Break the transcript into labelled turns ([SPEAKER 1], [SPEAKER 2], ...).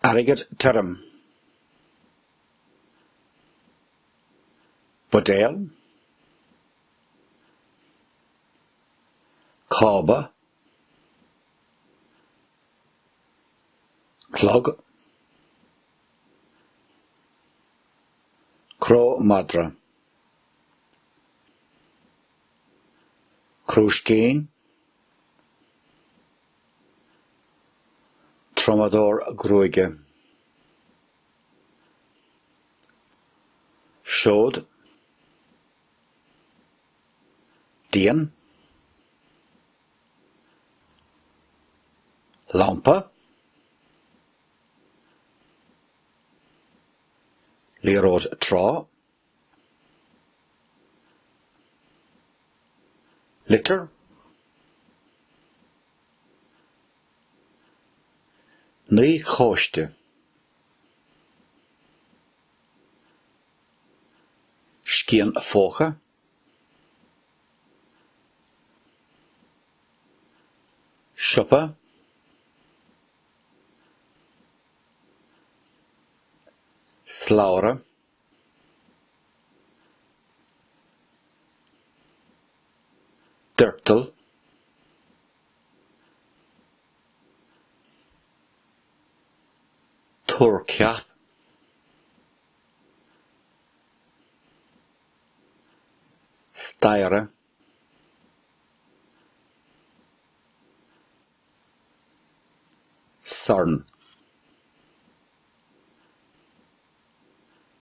[SPEAKER 1] Airgead tirim. Buidéal. Cába. Clog. Cró madra. Crúiscín. Triomadóir gruaige. Seod. Díon. Lampa. Liathróid trá. Litir. Naíchóiste. Scian phóca. Siopa. Slabhra. Doirteal. Tuairceach. Staighre.